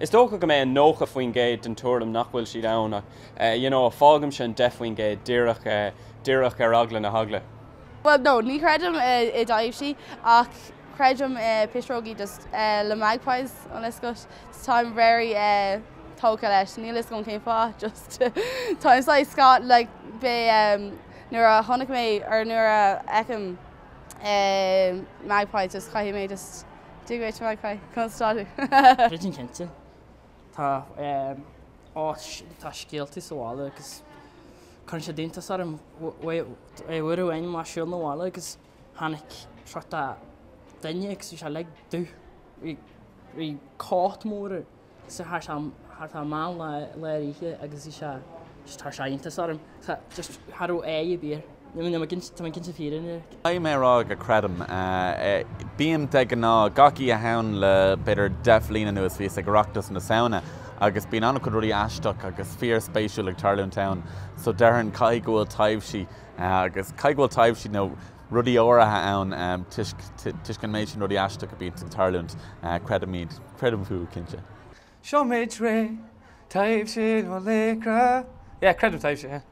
Is dócha go mbeidh 90% den tuairim nach bhfuil siad ann ach you know fágaimse an 10% díreach díreach ar eagla na heagla. Bhuel no, ní chreidim i dtaibhsí ach creidim i pisreogaí just le magpies an fhios agat. Táim very tógtha leis, níl fhios agam cén fáth just táim saghas scat like beidh nuair a chonaic mé or nuair a fheicim magpie just caithfidh mé just Dia dhuit magpie, conas atá tú? Creidim cinnte. Tá áit, tá scéaltaí sa bhaile agus cuireann siad iontas orm. Uair amháin mé ag siúl na bhaile agus tháinig sort of duine agus bhí sé uilig dubh. Bhí bhí cóta mór air agus thar sé thart ar meán lá lár oíche agus bhí sé just chuir sé iontas orm. Just cha raibh aghaidh ar bith air. Níl mé cinnte, tá mé cinnte fírinne. Caithfidh mé a rá go creidim. Bím de ghnáth gach Oíche Shamhna le b'fhéidir 10 bhliain anuas bhíos ag Oireachtas na Samhna agus bíonn an-chuid rudaí aisteach agus fíor-spéisiúil ag tarlúint ann so déarfainn caithfidh go bhfuil taibhsí agus caithfidh go bhfuil taibhsí nó rudaí áirithe ann toisc toisc an méid sin rudaí aisteach a bíonn ag tarlúint. Creidim iad. Creidim fúthu cinnte. Seo muid réidh, taibhse nó laochra. Yeah, creidim taibhse, yeah.